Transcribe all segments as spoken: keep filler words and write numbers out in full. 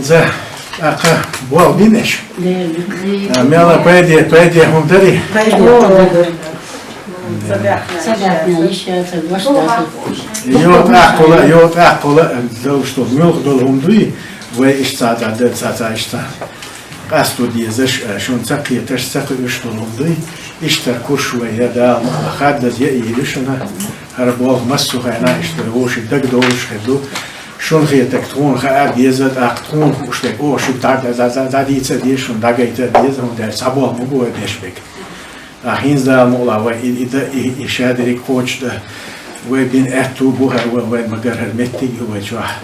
За, аха, болх бинаш. А, мела пайде, пайде хӀума дари. Сабаьхна иша, ца гошта. Йо, тӀаккхула, йо, тӀаккхула, дал што, муьлха долу хӀума дуй, вай иштта ца, ца, ца, ца, иштта. Къасто дезаш, а, шун ца кхеташ, ца кхуьуш долу хӀума дуй. Иштта куш вай, я Дала, хаддаза я ийла шуна. ХӀара болх массо хенахь иштта вовшийн дагадовлуш хир ду. Шуна хетарг тхуна хаа деза, тӀаккха тхуна хууш дерг оха шуьга дӀа-, дӀа-, дӀа-, дӀа-, дӀадийца а деза, шуна дӀагайта а деза, хӀунда аьлча цхьа болх ма бу вай беш берг. ТӀаккха хӀинца Дала мукъалахь вай и, и дан, и, и шадерриг кхочушдан, вай бина аьтту бу хӀара, вай, вай ма-гарра хӀара меттиг ю вай чохь.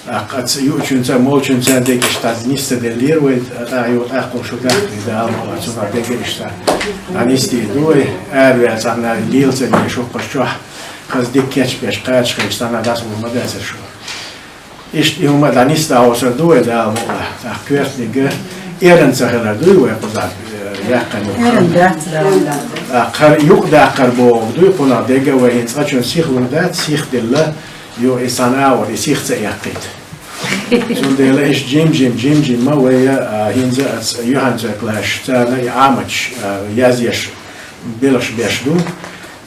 ТӀаккха ца юучуьнца, молчуьнца дегаш тӀаьхьа нисса деллера вай, тӀаккха ю тӀаккха шу дахкий Дала мукъалахь цунах дегаш ца. ТӀаккха нисдийр ду вай, араваьлла цхьанна лела ца веш хӀокхуш чохь. Хаза дика кечбеш, кхача хилча, цхьанна дӀасавур ма дацара шу. Иштта и хӀума а дӀанисда гӀосар ду вай Дала мукъалахь. ТӀаккха коьртаниг эрна ца хилар дуй вай кхузахь, э, яьккхина ю. Эрна дац, Дала. ТӀаккха хӀара юкъадаккхар бохург дуй, кхунах дега вай хӀинца цкъачунна сихлур дац, сихделла, ю и сан агӀор, и сих ца эккхийта. Цундела иштта жим-жим, жим-жимма вай, а, хӀинца аца юьхьанца класс, царна и Ӏаматаш, а, язъеш, белхаш беш ду.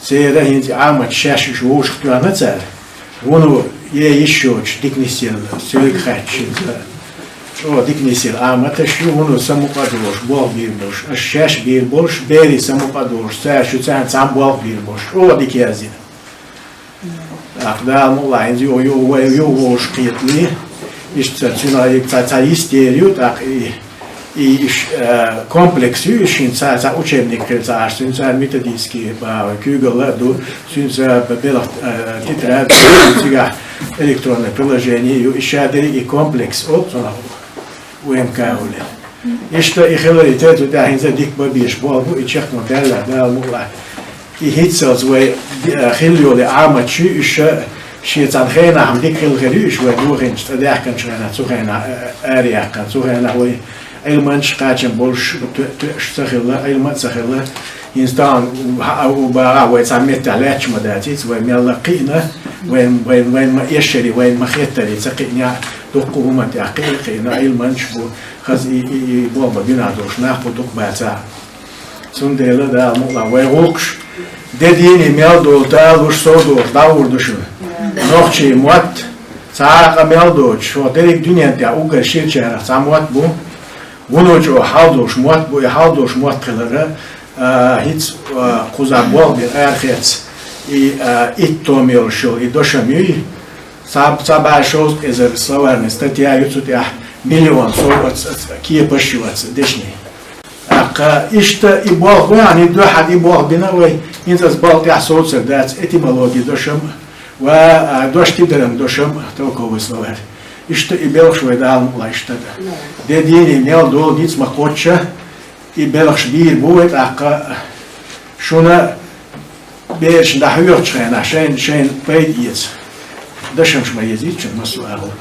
Церан хӀинца Ӏаматаш шаьш уьш вовшах тоьхна цара. Вуно е йиш йоцуш дика нисъелла, соьга хаьттича хӀинца. ЧӀогӀа дика нисъелла Ӏаматаш ю, вуно самукъа а долуш, болх бийр болуш, аша шаьш бийр болуш, берийн самукъа а долуш, цара шу царна цхьаьна болх бийр болуш, чӀогӀа дика яздина. ТӀаккха Дала мукъалахь хӀинца юха, юха вай, юха вовшах кхетале, иштта цуьнан цхьа, цхьа йистера ю, тӀаккха и, и иш, э, комплекс ю, и шин цхьа, цхьа учебник хир ца Ӏаш, цуьнан цхьа методический, а, куьйгалла а ду, цуьнан цхьа бе-, белхан, э, тетрадь, цигахь электронное приложение ю, и шадерриг и комплекс олу цунах. У М К уле. Иштта и хиларе тӀе цу тӀехь хӀинца дика бан безаш болу бу, и чекхно даьлла, Дала мукъалахь. И хӀинццалц вай, а, хилла йолу Ӏаматаш ю, уьш шен цхьана хенахь-м дика хилла хир ю, уьш вай дохийначу тӀе даьхкинчу хенахь, цу хенахь, а, а, араяьккхина, цу хенахь вай Ӏилманчаш кхачам болуш, тоь-, тоьаш ца хилла, Ӏилма а ца хилла. ХӀинца тахана хьаа у бахахь вай цхьана меттехь лаьтташ ма дац иза, вай мелла а кхиъна, вайн, вайн, вайн ма эшшаре, вайн ма хеттаре ца кхиънехь, дуккха а хӀуманна тӀехь кхиъна, кхиъна, Ӏилманчаш бу, хаза и, и, и болх бан динехь долуш нах бу дукха бацахь. Цундела Дала мукъалахь вай гӀуллакхаш де дийне мел долу далуш, сов долуш дӀагӀур ду шуна. Нохчийн мотт, цхьа а къа мел доцуш, хӀокху дерриг дуьнен тӀехь уггар ширачарах цхьа мотт бу, вуно чӀогӀа хьал долуш мотт бу, и хьал долуш мотт хиларан, а, хӀинца, а, кхузахь болх бина арахеца, и, а, итт тома йолуш йолу и дошам юй, цхьа, цхьа бӀе шовзткъа эзар словарный статья ю цу тӀехь, миллион сов аца, аца кепаш ю аца дешнийн. ТӀаккха иштта и болх бу, хьан и дуьхьал и болх бина вай, хӀинца аса балха тӀехь совцар дац, этимологи дошам, ва, а, дош тидаран дошам, толковый словарь. Иштта и белхаш вай Дала мукъалахь иштта дан. Де дийне мел долу ницкъ ма кхоччу, и белхаш бийр бу вай тӀаккха шуна берашна дӀахьоьхучу хенахь шайна, шайна пайда эца. Дашамаш ма езийта шуна массо а агӀор.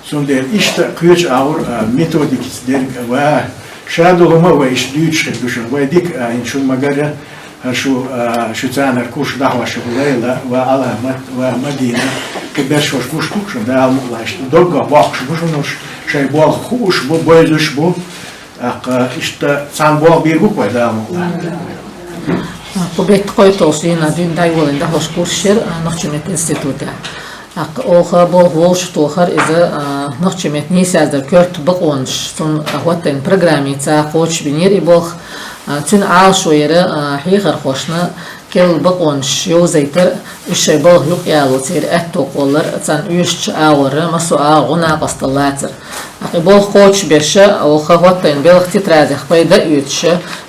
Цундела иштта кхечу агӀор, а, методикица дерг а ва, ша долу хӀума а вай иштта дуьйцуш хир ду шуна. Вай дика, а, хӀинца шуна ма-гарра, хӀара шу, а, шу царна курс дӀахьош ю Лайла, ва Алхьамат, ва Мадина, кху берш хӀорш гуш ду шуна, Дала мукъалахь иштта. Доггах бохкуш бу шуна уьш, шайн болх хууш бу, бойзуш бу. ТӀаккха иштта цхьана болх бийр бу-кх вай Дала мукъалахь. Кху беттан кхойтталгӀачу дийнахь дуьйна дӀайолийна дӀахьош курс яра, а, нохчийн меттан институтехь. ТӀаккха оха болх вовшахтохар иза, а, нохчийн меттан нийсаяздаран коьрта бакъонаш, цунна, а, хӀоттийна программица кхочушбинера и болх. А, цуьнан Ӏалашо яра, а, хьехархошна керла бакъонаш йовзийтар, уьш шайн балха юкъаяло церан аьтто кхоллар, царна оьшучу агӀора массо а агӀор гӀо-накъосталла лацар. ТӀаккха и болх кхочушбеш, оха хӀоттийна белхан тетрадех пайда а оьцуш,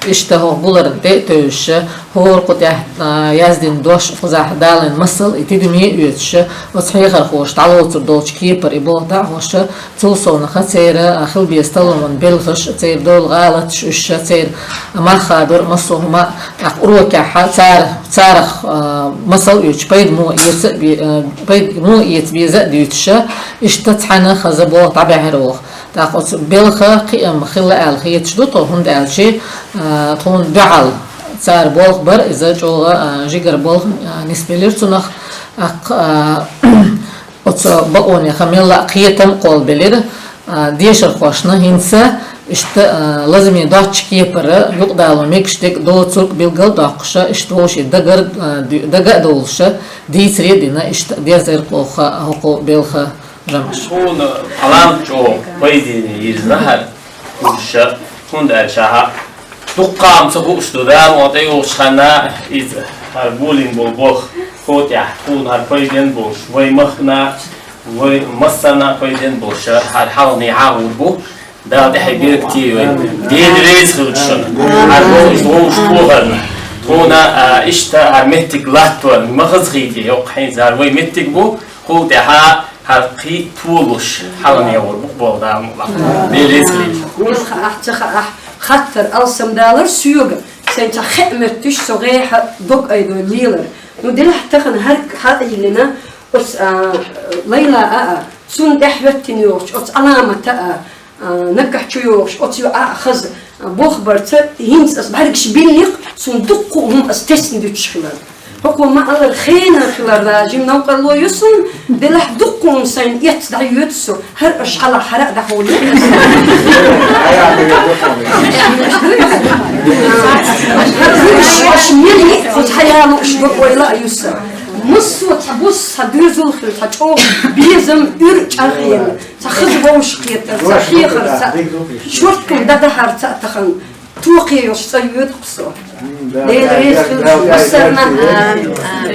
иштта хӀокху гуларна тӀе а тевжаш, хӀора кху тӀехь, а, яздина дош кхузахь далийна масал и тидаме а оьцуш, оцу хьехархоша дӀалоцур долчу кепара и болх дӀа а хьош, цул совнаха церан, а, хила беза талламан белхаш, церан долу гӀалаташ уьш, церан мах хадор а массо а хӀума, тӀаккха урокехь цара, царах, а, масал оьцуш пайда муха эца а бе-, а, пайда муха эца беза а дуьйцуш, иштта цхьаьна хаза болх дӀабаьхьира оха. ТӀаккха оцу белхан кхиам хилла аьлла хеташ ду тхо, хӀунда аьлча, а, тхуна дуьхьал цара болх бар, иза чӀогӀа, а, жигара болх, а, нисбелира цунах, тӀаккха, а, оцу бакъонех мелла а кхетам а кхоллабелира. А, дешархошна хӀинца иштта, а, лазаме доцчу кепара юкъадало мегаш дерг доцург билгал а доккхуша, иштта вовшийн дагар, а, ду-, дага а довлуша, дийцаре а дина, иштта деза дерг хӀокху белхан жамӀаш. Тхуна Ӏаламат чӀогӀа пайденна йирзина хӀара курсаш, хӀунда аьлча хьа дуккха а ца хууш ду, Дала ма тӀейогӀучу ханна иза хӀара болийна болу болх, хӀокху тӀехь тхуна хӀара пайденна болуш, вай махкана, вай массарна а пайденна болуш, хӀара хьалхане хьахор бу. Дала тӀаьхье беркате йойла. Дела реза хуьлда шуна. ХӀара бохуш вовшах тохарна. Тхуна, а, иштта хӀара меттиг латто ма хаза хийтий, хӀокху хӀинца хӀара вай меттиг бу, хӀокхул тӀаьхьа хӀара кхин а толуш, хьалхане гӀур бу боху Дала мукъ лахь. Дела реза хуьлда. Мел хаахь, ца хаахь, хаттар алсамдалар соьга, сайн цхьа хеа моьттуш со гӀехьа дог айдо лелар. Ну, делахь тахана хӀара хьаийлина, оцу, а, Лайла а, а, цунна тӀаьхьа хӀоьттина йогӀучу оцу Ӏаламата а, а, наггахь чу йогӀуш оцу йоӀа а хаза, а, болх барца, хӀинца ас бӀаьргаш билликх, суна дуккха а хӀума ас тесна дуьтуш хилар. ХӀокхо ма-аллара хенара хилар, жима новкъарло ю суна, делахь дуккха а хӀума сайна эцна дӀайоьду со, хӀара аша хьалха хӀара а дӀахьулийта. Аша мел йиъ кхуза хьаялуш ду ойла а ю сан. Массо а цхьа бус, цхьа доьзал хила, цхьа чӀогӀа безам, уьйр а чӀагӀъелла. Цхьа хаза вовшахкхетарца, хьехарца, шорткъам дӀадахьарца а тахана тохе йолуш цӀа йоьду-кх со. Дела реза хуьлда шуна массарна а.